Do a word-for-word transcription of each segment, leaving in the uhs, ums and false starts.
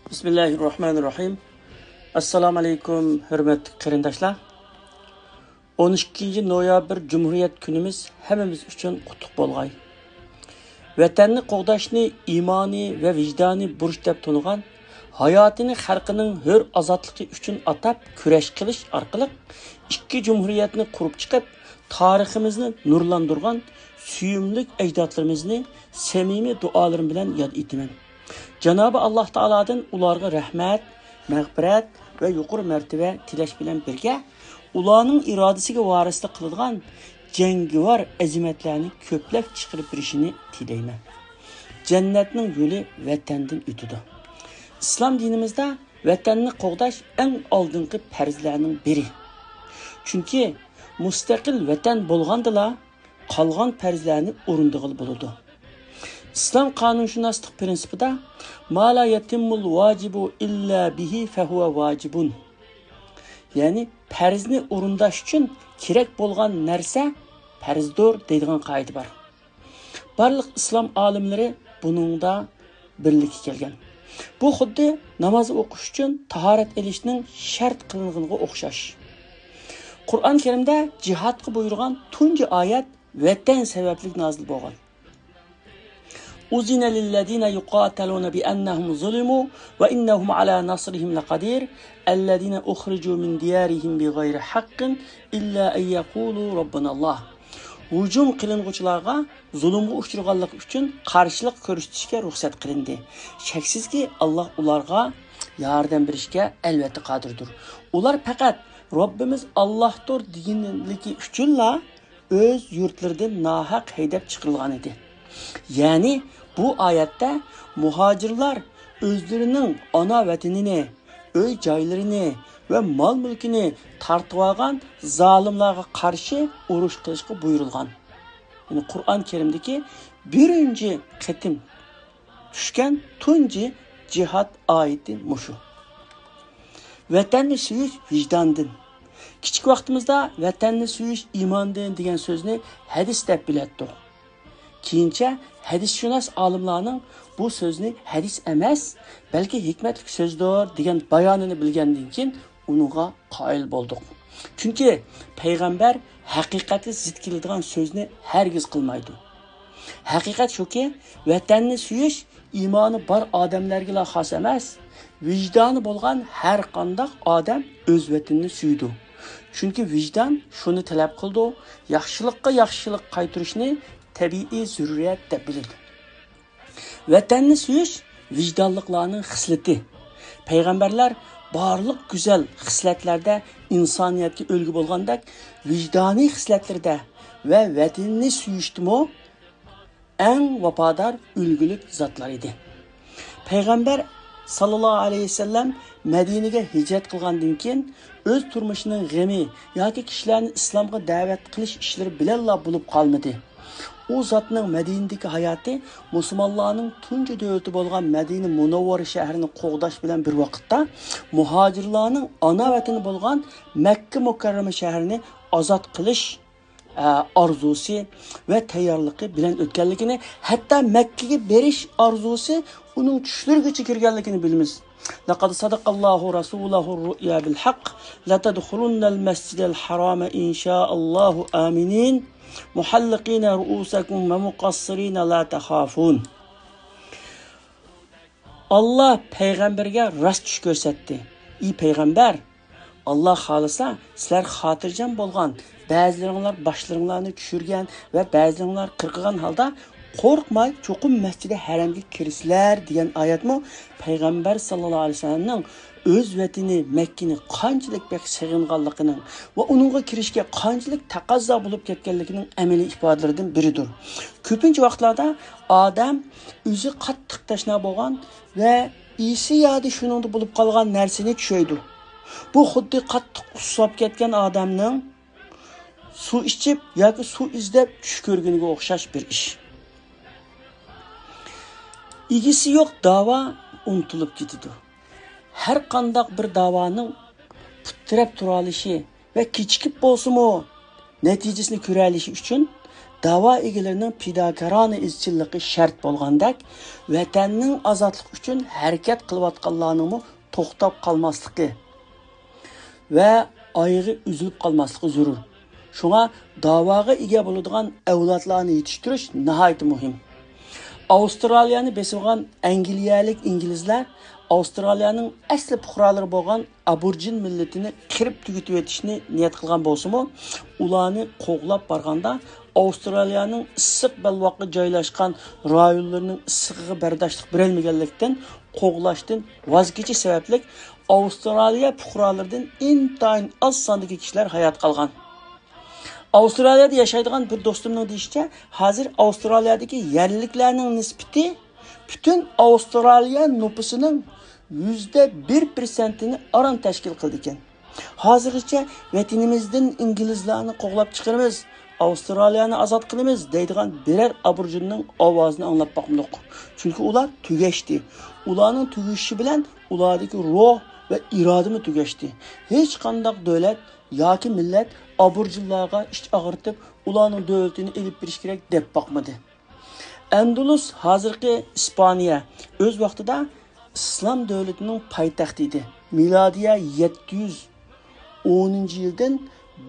بىسمىللاھىررەھمانىررەھىم. ئەسسالامۇ ئەلەيكۇم، ھۆرمەتلىك قېرىنداشلار. ئون ئىككىنچى نويابىر جۇمھۇرىيەت كۈنىمىز ھەممىمىز ئۈچۈن قۇتلۇق بولغاي. ۋەتەننى قوغداشنى ئىمانىي ۋە ۋىجدانىي بۇرچ دەپ تونۇغان، ھاياتىنى خەلقىنىڭ ھۆر ئازادلىقى ئۈچۈن ئاتاپ كۈرەش قىلىش ئارقىلىق ئىككى جۇمھۇرىيەتنى قۇرۇپ چىقىپ، تارىخىمىزنى نۇرلاندۇرغان سۆيۈملۈك ئەجدادلىرىمىزنى سەمىمىي دۇئالىرىم بىلەن ياد ئېتىمەن. جانابى ئاللاھ تائالادىن ئۇلارغا رەھمەت، مەغپىرەت ۋە يۇقىرى مەرتىۋە تىلەش بىلەن بىرگە، ئۇلارنىڭ ئىرادىسىگە ۋارىسلىق قىلىدىغان جەڭگىۋار ئەزىمەتلەرنى كۆپلەپ چىقىرىپ بېرىشىنى تىلەيمەن. جەننەتنىڭ يولى ۋەتەندىن ئۆتىدۇ. ئىسلام دىنىمىزدا ۋەتەننى قوغداش ئەڭ ئالدىنقى پەرزلەرنىڭ بىرى. چۈنكى مۇستەقىل ۋەتەن بولغاندىلا، قالغان پەرزلەرنى ئورۇندىغىلى بولىدۇ. ئىسلام قانۇنشۇناسلىق پىرىنسىپىدا، «ما لا يەتىممۇل ۋاجىبۇ ئىللا بىھى فەھۇۋە ۋاجىبۇن»، يەنى پەرزنى ئورۇنداش ئۈچۈن كېرەك بولغان نەرسە پەرزدۇر دەيدىغان قائىدە بار. بارلىق ئىسلام ئالىملىرى بۇنىڭدا بىرلىككە كەلگەن. بۇ خۇددى ناماز ئوقۇش ئۈچۈن تاھارەت ئېلىشنىڭ شەرت قىلىنغىنىغا ئوخشاش. قۇرئان كەرىمدە جىھادقا بۇيرۇغان تۇنجى ئايەت ۋەتەن سەۋەبلىك نازىل بولغان. أذن للذين يقاتلون بأنهم ظلموا وإن الله على نصرهم لقدير، الذين أخرجوا من ديارهم بغير حق إلا أن يقولوا ربنا الله. ھۇجۇم قىلىنغۇچىلارغا زۇلۇمغا ئۇچرىغانلىقى ئۈچۈن قارشىلىق كۆرسىتىشكە رۇخسەت قىلىندى. شەكسىزكى، ئاللاھ ئۇلارغا ياردەم بېرىشكە ئەلۋەتتە قادىردۇر. ئۇلار پەقەت، «رەببىمىز ئاللاھتۇر» دېگەنلىكى ئۈچۈنلا ئۆز يۇرتلىرىدىن ناھەق ھەيدەپ چىقىرىلغان ئىدى. يەنى بۇ ئايەتتە مۇھاجىرلار ئۆزلىرىنىڭ ئانا ۋەتىنىنى، ئۆي جايلىرىنى ۋە مال مۈلكىنى تارتىۋالغان زالىملارغا قارشى ئۇرۇش قىلىشقا بۇيرۇلغان. يەنى قۇرئان كەرىمدىكى بىرىنچى قېتىم چۈشكەن تۇنجى جىھاد ئايىتى مۇشۇ. ۋەتەننى سۆيۈش ۋىجداندىن. كىچىك ۋاقتىمىزدا «ۋەتەننى سۆيۈش ئىماندىن» دېگەن سۆزنى ھەدىس دەپ بىلەتتۇق. كېيىنچە ھەدىسشۇناس ئالىملارنىڭ بۇ سۆزنى ھەدىس ئەمەس، بەلكى ھېكمەتلىك سۆزدۇر دېگەن بايانىنى بىلگەندىن كېيىن ئۇنىڭغا قايىل بولدۇق. چۈنكى پەيغەمبەر ھەقىقەتكە زىت كېلىدىغان سۆزنى ھەرگىز قىلمايدۇ. ھەقىقەت شۇكى، ۋەتەننى سۆيۈش ئىمانى بار ئادەملەرگىلا خاس ئەمەس، ۋىجدانى بولغان ھەر قانداق ئادەم ئۆز ۋەتىنىنى سۆيىدۇ. چۈنكى ۋىجدان شۇنى تەلەپ قىلىدۇ، ياخشىلىققا ياخشىلىق قايتۇرۇشنى تەبىئىي زۆرۈرىيەت دەپ بىلىدۇ. ۋەتەننى سۆيۈش ۋىجدانلىقلارنىڭ خىسلىتى. پەيغەمبەرلەر بارلىق گۈزەل خىسلەتلەردە ئىنسانىيەتكە ئۈلگە بولغاندەك، ۋىجدانىي خىسلەتلىرىدە ۋە ۋەتىنىنى سۆيۈشتىمۇ ئەڭ ۋاپادار، ئۈلگىلىك زاتلار ئىدى. پەيغەمبەر ساللاللاھۇ ئەلەيھى ۋەسەللەم مەدىنىگە ھىجرەت قىلغاندىن كېيىن، ئۆز تۇرمۇشىنىڭ غېمى ياكى كىشىلەرنى ئىسلامغا دەۋەت قىلىش ئىشلىرى بىلەنلا بولۇپ قالمىدى. ئۇ زاتنىڭ مەدىنىدىكى ھاياتى مۇسۇلمانلارنىڭ تۇنجى دۆلىتى بولغان مەدىنە مۇنەۋۋەرە شەھىرىنى قوغداش بىلەن بىر ۋاقىتتا، مۇھاجىرلارنىڭ ئانا ۋەتىنى بولغان مەككە مۇكەررەمە شەھىرىنى ئازاد قىلىش، ئە، ئارزۇسى ۋە تەييارلىقى بىلەن ئۆتكەنلىكىنى، ھەتتا مەككىگە بېرىش ئارزۇسى ئۇنىڭ چۈشلىرىگىچە كىرگەنلىكىنى بىلىمىز. لقد صدق الله رسوله الرؤيا بالحق لتدخلن المسجد الحرام إن شاء الله آمنين محلقين رؤوسكم ومقصرين لا تخافون. ئاللا پەيغەمبەرگە راست چۈش كۆرسەتتى. ئى پەيغەمبەر، ئاللا خالىسا، سىلەر خاتىرجەم بولغان، بەزىلىرىڭلار باشلىرىڭلارنى چۈشۈرگەن ۋە بەزىلىرىڭلار قىرقىغان ھالدا قورقماي چوقۇم مەسچىدى ھەرەمگە كىرىسىلەر دېگەن ئايەتمۇ پەيغەمبەر ساللاللاھۇ ئەلەيھى ۋەسەللەمنىڭ ئۆز ۋەتىنى مەككىنى قانچىلىك بەك سېغىنغانلىقىنىڭ ۋە ئۇنىڭغا كىرىشكە قانچىلىك تەقەززا بولۇپ كەتكەنلىكىنىڭ ئەمەلىي ئىپادىلىرىدىن بىرىدۇر. كۆپىنچە ۋاقىتلاردا ئادەم ئۆزى قاتتىق تەشنا بولغان ۋە ئېسى يادى شۇنىڭدا بولۇپ قالغان نەرسىنى چۈشەيدۇ. بۇ خۇددى قاتتىق ئۇسساپ كەتكەن ئادەمنىڭ سۇ ئىچىپ ياكى سۇ ئىزدەپ چۈش كۆرگىنىگە ئوخشاش بىر ئىش. ئىگىسى يوق داۋا ئۇنتۇلۇپ كېتىدۇ. ھەر قانداق بىر داۋانىڭ پۇت تىرەپ تۇرالىشى ۋە كېچىكىپ بولسىمۇ نەتىجىسىنى كۆرەلىشى ئۈچۈن داۋا ئىگىلىرىنىڭ پىداكارانە ئىزچىللىقى شەرت بولغاندەك، ۋەتەننىڭ ئازادلىقى ئۈچۈن ھەرىكەت قىلىۋاتقانلارنىڭمۇ توختاپ قالماسلىقى ۋە ئايىغى ئۈزۈلۈپ قالماسلىقى زۆرۈر. شۇڭا داۋاغا ئىگە بولىدىغان ئەۋلادلارنى يېتىشتۈرۈش ناھايىتى مۇھىم. ئاۋسترالىيەنى بېسىۋالغان ئەنگلىيەلىك ئىنگلىزلەر ئاۋسترالىيەنىڭ ئەسلى پۇقرالىرى بولغان ئابورىجىن مىللىتىنى قىرىپ تۈگىتىۋېتىشنى نىيەت قىلغان بولسىمۇ، ئۇلارنى قوغلاپ بارغاندا، ئاۋسترالىيەنىڭ ئىسسىق بەلباغقا جايلاشقان رايونلىرىنىڭ ئىسسىقىغا بەرداشلىق بېرەلمىگەنلىكتىن، قوغلاشتىن ۋاز كېچىش سەۋەبلىك ئاۋسترالىيە پۇقرالىرىدىن ئىنتايىن ئاز ساندىكى كىشىلەر ھايات قالغان. ئاۋسترالىيەدە ياشايدىغان بىر دوستۇمنىڭ دېيىشىچە، ھازىر ئاۋسترالىيەدىكى يەرلىكلەرنىڭ نىسبىتى پۈتۈن ئاۋسترالىيە نوپۇسىنىڭ يۈزدە بىر پىرسەنتىنى ئاران تەشكىل قىلىدىكەن. ھازىرغىچە ۋەتىنىمىزدىن ئىنگلىزلارنى قوغلاپ چىقىرىمىز، ئاۋسترالىيەنى ئازاد قىلىمىز دەيدىغان بىرەر ئابورىجىننىڭ ئاۋازىنى ئاڭلاپ باقمىدۇق. چۈنكى ئۇلار تۈگەشتى. ئۇلارنىڭ تۈگىشى بىلەن ئۇلاردىكى روھ ۋە ئىرادىمۇ تۈگەشتى. ھېچقانداق دۆلەت ياكى مىللەت ئابورىجىنلارغا ئىچ ئاغرىتىپ، ئۇلارنىڭ دۆلىتىنى ئېلىپ بېرىش كېرەك دەپ باقمىدى. ئەندۇلۇس، ھازىرقى ئىسپانىيە، ئۆز ۋاقتىدا ئىسلام دۆلىتىنىڭ پايتەختى ئىدى. مىلادىيە يەتتە يۈز ئونىنچى يىلدىن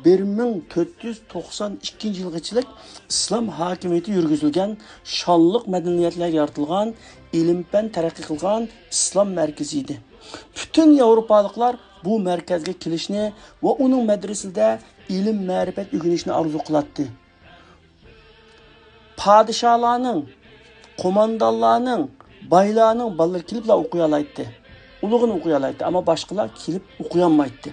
بىر مىڭ تۆت يۈز توقسان ئىككىنچى يىلغىچىلىك ئىسلام ھاكىمىيىتى يۈرگۈزۈلگەن، شانلىق مەدەنىيەتلەر يارىتىلغان، ئىلىم-پەن تەرەققىي قىلغان ئىسلام مەركىزى ئىدى. پۈتۈن ياۋروپالىقلار بۇ مەركەزگە كېلىشنى ۋە ئۇنىڭ مەدرىسىدە ئىلىم-مەرىپەت ئۆگىنىشنى ئارزۇ قىلاتتى. پادىشاھلارنىڭ، قوماندانلارنىڭ، بايلارنىڭ بالىلىرى كېلىپلا ئوقۇيالايتتى. ئۇلۇغىنى ئوقۇيالايتتى، ئەمما باشقىلار كېلىپ ئوقۇيالمايتتى.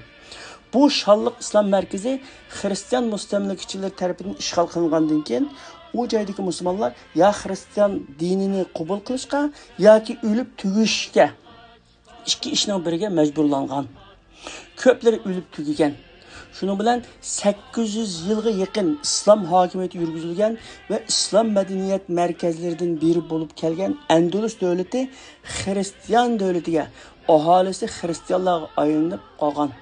بۇ شانلىق ئىسلام مەركىزى خىرىستىيان مۇستەملىكىچىلىرى تەرىپىدىن ئىشغال قىلىنغاندىن كېيىن، ئۇ جايدىكى مۇسۇلمانلار يا خىرىستىيان دىنىنى قوبۇل قىلىشقا ياكى ئۆلۈپ تۈگىشىشكە، ئىككى ئىشنىڭ بىرىگە مەجبۇرلانغان. كۆپلىرى ئۆلۈپ تۈگىگەن. شۇنىڭ بىلەن سەككىز يۈز يىلغا يېقىن ئىسلام ھاكىمىيىتى يۈرگۈزۈلگەن ۋە ئىسلام مەدەنىيەت مەركەزلىرىدىن بىرى بولۇپ كەلگەن ئەندۇلۇس دۆلىتى خىرىستىيان دۆلىتىگە، ئاھالىسى خىرىستىيانلارغا ئايلىنىپ قالغان.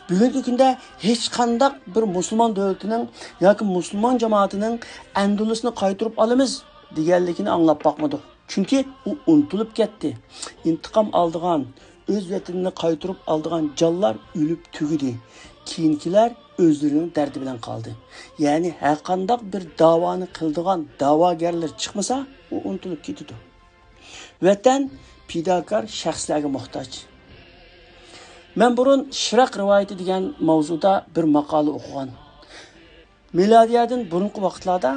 بۈگۈنكى كۈندە ھېچقانداق بىر مۇسۇلمان دۆلىتىنىڭ ياكى مۇسۇلمان جامائىتىنىڭ ئەندۇلۇسنى قايتۇرۇپ ئالىمىز دېگەنلىكىنى ئاڭلاپ باقمىدۇق. چۈنكى ئۇ ئۇنتۇلۇپ كەتتى. ئىنتىقام ئالىدىغان، ئۆز ۋەتىنىنى قايتۇرۇپ ئالىدىغان جانلار ئۆلۈپ تۈگىدى. كېيىنكىلەر ئۆزلىرىنىڭ دەردى بىلەن قالدى. يەنى ھەرقانداق بىر داۋانى قىلىدىغان داۋاگەرلەر چىقمىسا، ئۇ ئۇنتۇلۇپ كېتىدۇ. ۋەتەن پىداكار شەخسلەرگە موھتاج. مەن بۇرۇن شىراق رىۋايىتى دېگەن ماۋزۇدا بىر ماقالە ئوقۇغان. مىلادىيەدىن بۇرۇنقى ۋاقىتلاردا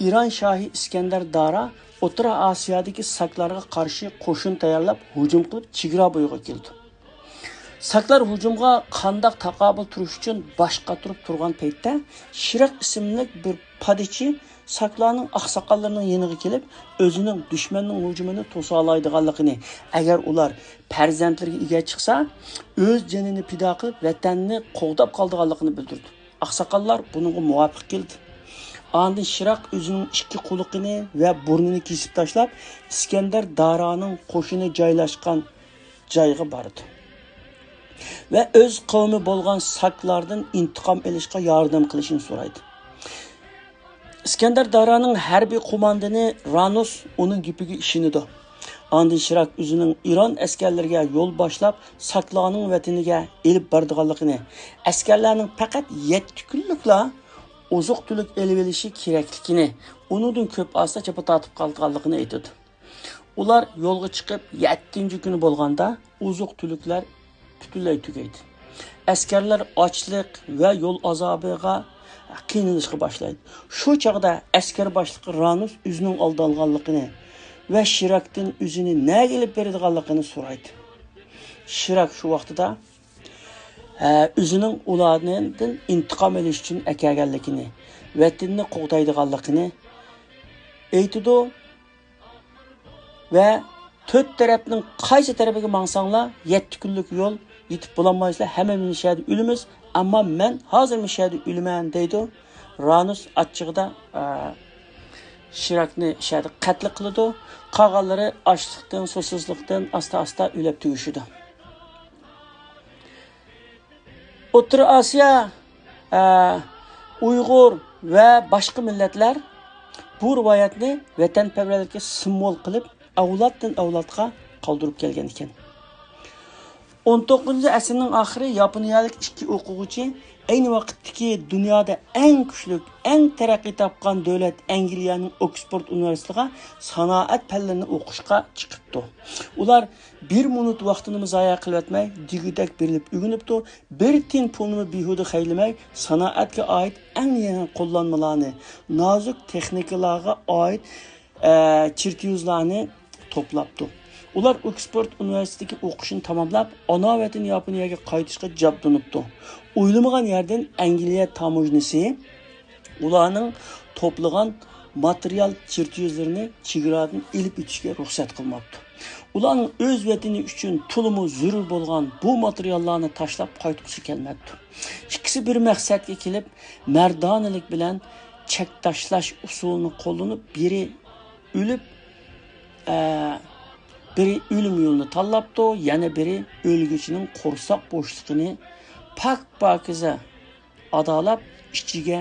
ئىران شاھى ئىسكەندەر دارا ئوتتۇرا ئاسىيادىكى ساكلارغا قارشى قوشۇن تەييارلاپ، ھۇجۇم قىلىپ، چېگرا بويىغا كېلىدۇ. ساكلار ھۇجۇمغا قانداق تاقابىل تۇرۇش ئۈچۈن باش قاتۇرۇپ تۇرغان پەيتتە، شىراق ئىسىملىك بىر پادىچى ساكلارنىڭ ئاقساقاللىرىنىڭ يېنىغا كېلىپ، ئۆزىنىڭ دۈشمەننىڭ ھۇجۇمىنى توسالايدىغانلىقىنى، ئەگەر ئۇلار پەرزەنتلىرىگە ئىگە چىقسا، ئۆز جېنىنى پىدا قىلىپ، ۋەتەننى قوغداپ قالىدىغانلىقىنى بىلدۈردى. ئاقساقاللار بۇنىڭغا مۇۋاپىق كېلدى. ئاندىن شىراق ئۆزىنىڭ ئىككى قۇلىقىنى ۋە بۇرنىنى كېسىپ تاشلاپ، ئىسكەندەر دارانىڭ قوشۇنى جايلاشقان جايغا بارىدۇ ۋە ئۆز قەۋمى بولغان ساكلاردىن ئىنتىقام ئېلىشقا ياردەم قىلىشىنى سورايدۇ. ئىسكەندەر دارانىڭ ھەربىي قوماندانى رانۇس ئۇنىڭ گېپىگە ئىشىنىدۇ. ئاندىن شىراك ئۆزىنىڭ ئىران ئەسكەرلىرىگە يول باشلاپ، ساكلارنىڭ ۋەتىنىگە ئېلىپ بارىدىغانلىقىنى، ئەسكەرلەرنىڭ پەقەت يەتتە كۈنلۈكلا ئوزۇق-تۈلۈك ئېلىۋېلىشى كېرەكلىكىنى، ئۇنىڭدىن كۆپ ئالسا جاپا تارتىپ قالىدىغانلىقىنى ئېيتىدۇ. ئۇلار يولغا چىقىپ يەتتىنچى كۈنى بولغاندا، ئوزۇق-تۈلۈكلەر پۈتۈنلەي تۈگەيدۇ. ئەسكەرلەر ئاچلىق ۋە يول ئازابىغا قىينىلىشقا باشلايدۇ. شۇ چاغدا ئەسكەر باشلىقى رانۇس ئۆزىنىڭ ئالدانغانلىقىنى ۋە شىراكتىن ئۆزىنى نەگە ئېلىپ بېرىدىغانلىقىنى سورايدۇ. شىراك شۇ ۋاقتىدا، ھە، ئۆزىنىڭ ئۇلاردىن ئىنتىقام ئېلىش ئۈچۈن ئەكەلگەنلىكىنى، ۋەتىنىنى قوغدايدىغانلىقىنى ئېيتىدۇ. ۋە تۆت تەرەپنىڭ قايسى تەرىپىگە ماڭساڭلار، يەتتە كۈنلۈك يول، يېتىپ بولالمايسىلەر، ھەممىمىز شەدە ئۆلىمىز، ئەمما مەن ھازىرمۇ شەدە ئۆلىمەن دەيدۇ. رانۇس ئاچچىقىدا، ئە، شىراكنى شەدە قەتل قىلىدۇ. قالغانلىرى ئاچلىقتىن، سۇسىزلىقتىن ئاستا-ئاستا ئۆلۈپ تۈگىشىدۇ. ئوتتۇرا ئاسىيا، ئە، ئۇيغۇر، ۋە باشقا مىللەتلەر بۇ رىۋايەتنى ۋەتەنپەرۋەرلىككە سىمۋول قىلىپ، ئەۋلادتىن ئەۋلادقا قالدۇرۇپ كەلگەن ئىكەن. ئون توققۇزىنچى ئەسىرنىڭ ئاخىرى ياپونىيەلىك ئىككى ئوقۇغۇچى ئەينى ۋاقىتتىكى دۇنيادا ئەڭ كۈچلۈك، ئەڭ تەرەققىي تاپقان دۆلەت ئەنگلىيەنىڭ ئوكسفورد ئۇنىۋېرسىتېتىغا سانائەت پەنلىرىنى ئوقۇشقا چىقىپتۇ. ئۇلار بىر مىنۇت ۋاقتىنىمۇ زايە قىلىۋەتمەي، دېگۈدەك بېرىلىپ ئۆگىنىپتۇ. بىر تىيىن پۇلنىمۇ بىھۇدە خەجلىمەي، سانائەتكە ئائىت ئەڭ يېڭى قوللانمىلارنى، نازۇك تېخنىكىلارغا ئائىت، ئە، چېرتيوژلارنى توپلاپتۇ. ئۇلار ئوكسفورد ئۇنىۋېرسىتېتىدىكى ئوقۇشىنى تاماملاپ، ئانا ۋەتىنى ياپونىيەگە قايتىشقا جابدۇنۇپتۇ. ئويلىمىغان يەردىن ئەنگلىيە تاموژنىسى ئۇلارنىڭ توپلىغان ماتېرىيال چېرتيوژلىرىنى چېگرادىن ئېلىپ ئۆتۈشكە رۇخسەت قىلماپتۇ. ئۇلارنىڭ ئۆز ۋەتىنى ئۈچۈن تولىمۇ زۆرۈر بولغان بۇ ماتېرىياللارنى تاشلاپ قايتقۇسى كەلمەپتۇ. ئىككىسى بىر مەقسەتكە كېلىپ، مەردانىلىك بىلەن چەك تاشلاش ئۇسۇلىنى قوللىنىپ، بىرى ئۆلۈپ، ئە، بىرى ئۆلۈم يولىنى تاللاپتۇ، يەنە بىرى ئۆلگۈچىنىڭ قورساق بوشلۇقىنى پاك-پاكىزە ئادالاپ، ئىچىگە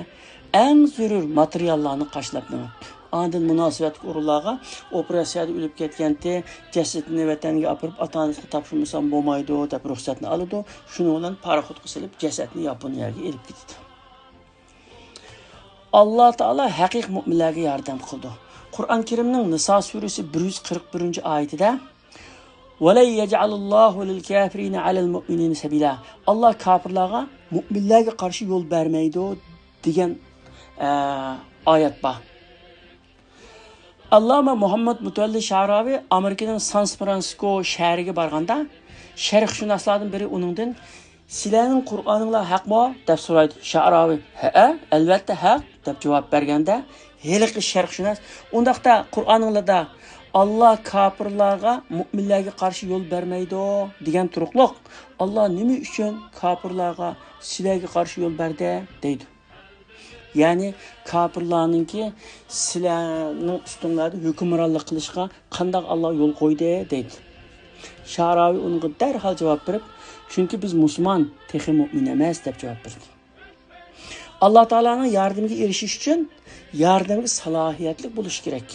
ئەڭ زۆرۈر ماتېرىياللارنى قاچىلاپ مېڭىپتۇ. ئاندىن مۇناسىۋەتلىك ئورۇنلارغا «ئوپېراتسىيەدە ئۆلۈپ كەتكەنتى، جەسىتىنى ۋەتەنگە ئاپىرىپ، ئاتا-ئانىسىغا تاپشۇرمىسام بولمايدۇ» دەپ رۇخسەتنى ئالىدۇ. شۇنىڭ بىلەن پاراخوتقا سېلىپ، جەسەتنى ياپونىيەگە ئېلىپ كېتىدۇ. ئاللا تائالا ھەقىقىي مۆمىنلەرگە ياردەم قىلىدۇ. قۇرئان كەرىمنىڭ نىسا سۈرىسى بىر يۈز قىرىق بىرىنچى ئايىتىدە، «ولن يجعل الله للكافرين على المؤمنين سبيلا.» ئاللا كاپىرلارغا مۆمىنلەرگە قارشى يول بەرمەيدۇ دېگەن، ئە، ئايەت بار. ئاللاما مۇھەممەد مۇتەۋەللى شەئراۋى ئامېرىكىنىڭ سان فرانسىسكو شەھىرىگە بارغاندا، شەرقشۇناسلاردىن بىرى ئۇنىڭدىن، «سىلەرنىڭ قۇرئانىڭلار ھەقمۇ؟» دەپ سورايدۇ. شەئراۋى، «ھەئە، ئەلۋەتتە ھەق» دەپ جاۋاب بەرگەندە، ھېلىقى شەرقشۇناس، «ئۇنداقتا قۇرئانىڭلاردا ئاللا كاپىرلارغا مۆمىنلەرگە قارشى يول بەرمەيدۇ دېگەن تۇرۇقلۇق، ئاللا نېمە ئۈچۈن كاپىرلارغا سىلەرگە قارشى يول بەردى؟» دەيدۇ. يەنى كاپىرلارنىڭكى سىلەرنىڭ ئۈستۈڭلاردا ھۆكۈمرانلىق قىلىشقا قانداق ئاللا يول قويدى دەيدۇ. شەئراۋى ئۇنىڭغا دەرھال جاۋاب بېرىپ، «چۈنكى بىز مۇسۇلمان، تېخى مۆمىن ئەمەس» دەپ جاۋاب بەردى. ئاللا تائالانىڭ ياردىمىگە ئېرىشىش ئۈچۈن ياردەمگە سالاھىيەتلىك بولۇش كېرەك.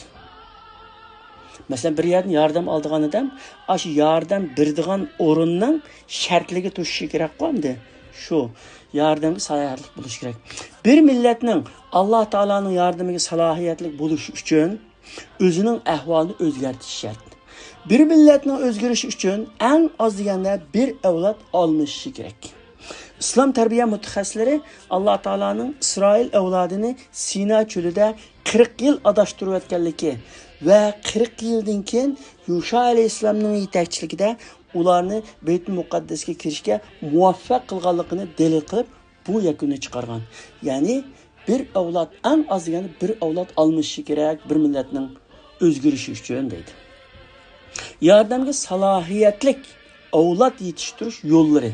مەسىلەن، بىر يەردىن ياردەم ئالىدىغان ئادەم ئاشۇ ياردەم بېرىدىغان ئورۇننىڭ شەرتلىرىگە توشۇشى كېرەكقۇ ئەمدى. شۇ ياردەمگە سالاھىيەتلىك بولۇش كېرەك. بىر مىللەتنىڭ ئاللا تائالانىڭ ياردىمىگە سالاھىيەتلىك بولۇشى ئۈچۈن ئۆزىنىڭ ئەھۋالىنى ئۆزگەرتىشى شەرت. بىر مىللەتنىڭ ئۆزگىرىشى ئۈچۈن ئەڭ ئاز دېگەندە بىر ئەۋلاد ئالمىشىشى كېرەك. ئىسلام تەربىيە مۇتەخەسسىسلىرى ئاللا تائالانىڭ ئىسرائىل ئەۋلادىنى سىنا چۆلىدە قىرىق يىل ئاداشتۇرۇۋەتكەنلىكى ۋە قىرىق يىلدىن كېيىن يۇشا ئەلەيھىسسالامنىڭ يېتەكچىلىكىدە ئۇلارنى بەيتۇل مۇقەددەسكە كىرىشكە مۇۋەپپەق قىلغانلىقىنى دەلىل قىلىپ، بۇ يەكۈننى چىقارغان. يەنى بىر ئەۋلاد، ئەڭ ئاز دېگەندە بىر ئەۋلاد ئالمىشىشى كېرەك بىر مىللەتنىڭ ئۆزگىرىشى ئۈچۈن دەيدۇ. ياردەمگە سالاھىيەتلىك ئەۋلاد يېتىشتۈرۈش يوللىرى.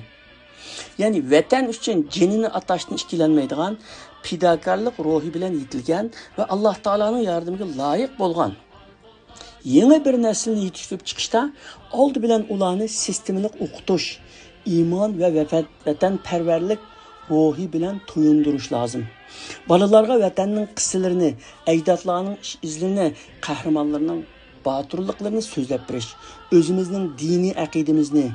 يەنى ۋەتەن ئۈچۈن جېنىنى ئاتاشتىن ئىككىلەنمەيدىغان، پىداكارلىق روھى بىلەن يېتىلگەن ۋە ئاللا تائالانىڭ ياردىمىگە لايىق بولغان يېڭى بىر نەسىلنى يېتىشتۈرۈپ چىقىشتا ئالدى بىلەن ئۇلارنى سىستېمىلىق ئوقۇتۇش، ئىمان ۋە ۋەپە-، ۋەتەنپەرۋەرلىك روھى بىلەن تويۇندۇرۇش لازىم. بالىلارغا ۋەتەننىڭ قىسسىلىرىنى، ئەجدادلارنىڭ ئىش-ئىزلىرىنى، قەھرىمانلىرىنىڭ باتۇرلۇقلىرىنى سۆزلەپ بېرىش، ئۆزىمىزنىڭ دىنىي ئەقىدىمىزنى،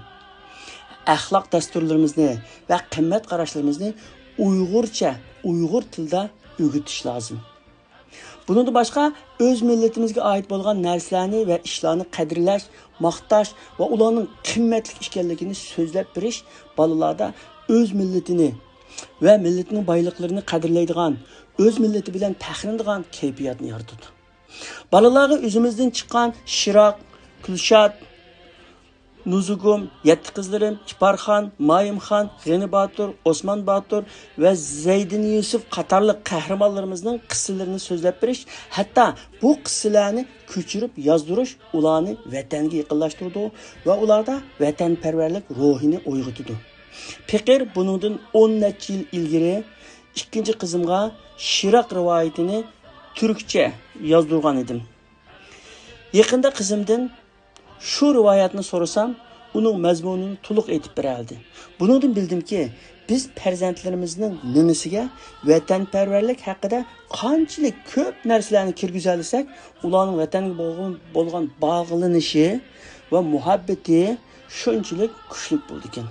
ئەخلاق دەستۇرلىرىمىزنى ۋە قىممەت قاراشلىرىمىزنى ئۇيغۇرچە، ئۇيغۇر تىلىدا ئۆگىتىش لازىم. بۇنىڭدىن باشقا، ئۆز مىللىتىمىزگە ئائىت بولغان نەرسىلەرنى ۋە ئىشلارنى قەدىرلەش، ماختاش ۋە ئۇلارنىڭ قىممەتلىك ئىكەنلىكىنى سۆزلەپ بېرىش بالىلاردا ئۆز مىللىتىنى ۋە مىللىتىنىڭ بايلىقلىرىنى قەدىرلەيدىغان، ئۆز مىللىتى بىلەن پەخىرلىنىدىغان كەيپىياتنى يارىتىدۇ. بالىلارغا ئۆزىمىزدىن چىققان شىراق، كۈلشات، نۇزۇگۇم، يەتتە قىزلىرىم، ئىپارخان، مايىمخان، غېنى باتۇر، ئوسمان باتۇر ۋە زەيدىن يۈسۈپ قاتارلىق قەھرىمانلىرىمىزنىڭ قىسسىلىرىنى سۆزلەپ بېرىش، ھەتتا بۇ قىسسىلەرنى كۆچۈرۈپ يازدۇرۇش ئۇلارنى ۋەتەنگە يېقىنلاشتۇرىدۇ ۋە ئۇلاردا ۋەتەنپەرۋەرلىك روھىنى ئويغىتىدۇ. پېقىر بۇنىڭدىن ئون نەچچە يىل ئىلگىرى ئىككىنچى قىزىمغا شىراق رىۋايىتىنى تۈركچە يازدۇرغان ئىدىم. يېقىندا قىزىمدىن شۇ رىۋايەتنى سورىسام، ئۇنىڭ مەزمۇنىنى تولۇق ئېيتىپ بېرەلىدى. بۇنىڭدىن بىلدىمكى، بىز پەرزەنتلىرىمىزنىڭ مېڭىسىگە ۋەتەنپەرۋەرلىك ھەققىدە قانچىلىك كۆپ نەرسىلەرنى كىرگۈزەلىسەك، ئۇلارنىڭ ۋەتەنگە بولغان، بولغان باغلىنىشى ۋە مۇھەببىتى شۇنچىلىك كۈچلۈك بولىدىكەن.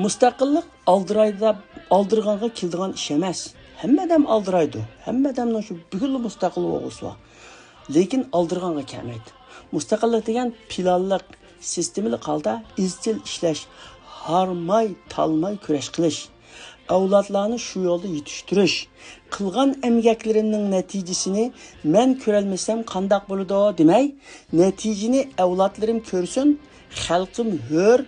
مۇستەقىللىق ئالدىرايدا، ئالدىرىغانغا كېلىدىغان ئىش ئەمەس. ھەممە ئادەم ئالدىرايدۇ. ھەممە ئادەمنىڭ شۇ بۈگۈنلا مۇستەقىل بولغۇسى بار. لېكىن ئالدىرىغانغا كەلمەيدۇ. مۇستەقىللىق دېگەن پىلانلىق، سىستېمىلىق ھالدا ئىزچىل ئىشلەش، ھارماي، تالماي كۈرەش قىلىش، ئەۋلادلارنى شۇ يولدا يېتىشتۈرۈش، قىلغان ئەمگەكلىرىمنىڭ نەتىجىسىنى مەن كۆرەلمىسەم قانداق بولىدۇ دېمەي، نەتىجىنى ئەۋلادلىرىم كۆرسۇن، خەلقىم ھۆر،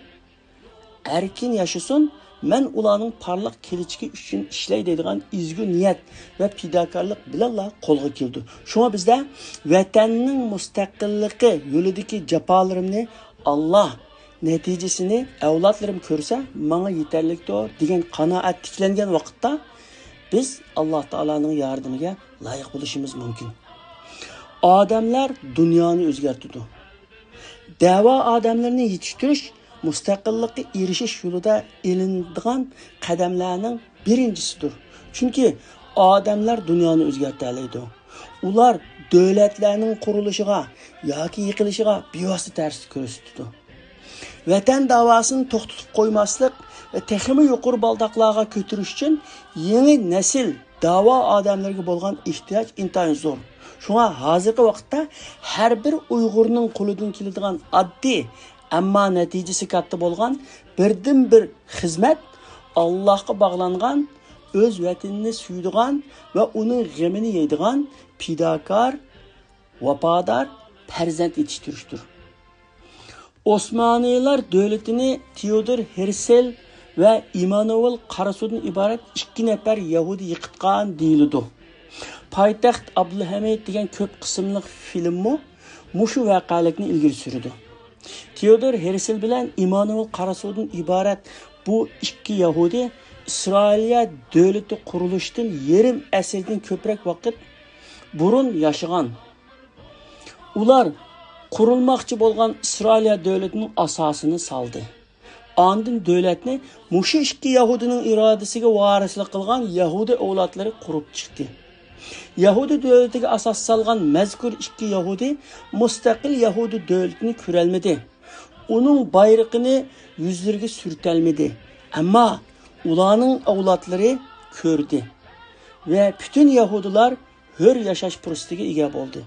ئەركىن ياشىسۇن، مەن ئۇلارنىڭ پارلاق كېلىچىكى ئۈچۈن ئىشلەي دەيدىغان ئىزگۈ نىيەت ۋە پىداكارلىق بىلەنلا قولغا كېلىدۇ. شۇڭا بىزدە ۋەتەننىڭ مۇستەقىللىقى يولىدىكى جاپالىرىمنى ئاللا، نەتىجىسىنى ئەۋلادلىرىم كۆرسە ماڭا يېتەرلىكتۇر دېگەن قانائەت تىكلەنگەن ۋاقىتتا، بىز ئاللا تائالانىڭ ياردىمىگە لايىق بولۇشىمىز مۇمكىن. ئادەملەر دۇنيانى ئۆزگەرتىدۇ. دەۋا ئادەملىرىنى يېتىشتۈرۈش مۇستەقىللىققا ئېرىشىش يولىدا ئېلىنىدىغان قەدەملەرنىڭ بىرىنچىسىدۇر. چۈنكى ئادەملەر دۇنيانى ئۆزگەرتەلەيدۇ. ئۇلار دۆلەتلەرنىڭ قۇرۇلۇشىغا ياكى يىقىلىشىغا بىۋاسىتە تەسىر كۆرسىتىدۇ. ۋەتەن داۋاسىنى توختىتىپ قويماسلىق ۋە تېخىمۇ يۇقىرى بالداقلارغا كۆتۈرۈش ئۈچۈن يېڭى نەسىل داۋا ئادەملىرىگە بولغان ئېھتىياج ئىنتايىن زور. شۇڭا ھازىرقى ۋاقىتتا ھەر بىر ئۇيغۇرنىڭ قولىدىن كېلىدىغان ئاددىي، ئەمما نەتىجىسى كاتتا بولغان بىردىنبىر خىزمەت ئاللاھقا باغلانغان، ئۆز ۋەتىنىنى سۆيىدىغان ۋە ئۇنىڭ غېمىنى يەيدىغان پىداكار، ۋاپادار پەرزەنت يېتىشتۈرۈشتۇر. ئوسمانىيلار دۆلىتىنى تېئودور ھېرسېل ۋە ئىمانۇئېل قاراسۇدىن ئىبارەت ئىككى نەپەر يەھۇدىي يىقىتقان دېيىلىدۇ. پايتەخت ئابدۇلھەمىد دېگەن كۆپ قىسىملىق فىلىممۇ مۇشۇ ۋەقەلىكنى ئىلگىرى سۈرىدۇ. تېئودور ھېرسېل بىلەن ئىمانۇئېل قاراسۇدىن ئىبارەت بۇ ئىككى يەھۇدىي ئىسرائىلىيە دۆلىتى قۇرۇلۇشتىن يېرىم ئەسىردىن كۆپرەك ۋاقىت بۇرۇن ياشىغان. ئۇلار قۇرۇلماقچى بولغان ئىسرائىلىيە دۆلىتىنىڭ ئاساسىنى سالدى. ئاندىن دۆلەتنى مۇشۇ ئىككى يەھۇدىينىڭ ئىرادىسىگە ۋارىسلىق قىلغان يەھۇدىي ئەۋلادلىرى قۇرۇپ چىقتى. يەھۇدىي دۆلىتىگە ئاساس سالغان مەزكۇر ئىككى يەھۇدىي مۇستەقىل يەھۇدىي دۆلىتىنى كۆرەلمىدى. ئۇنىڭ بايرىقىنى يۈزلىرىگە سۈرتەلمىدى. ئەمما ئۇلارنىڭ ئەۋلادلىرى كۆردى ۋە پۈتۈن يەھۇدىيلار ھۆر ياشاش پۇرسىتىگە ئىگە بولدى.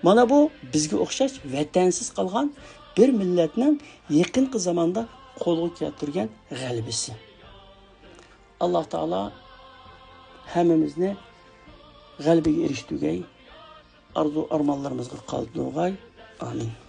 مانا بۇ بىزگە ئوخشاش ۋەتەنسىز قالغان بىر مىللەتنىڭ يېقىنقى زاماندا قولغا كەلتۈرگەن غەلىبىسى. ئاللا تائالا ھەممىمىزنى غەلىبىگە ئېرىشتۈرگەي، ئارزۇ ئارمانلىرىمىزغا قالدۇرغاي. ئامىن.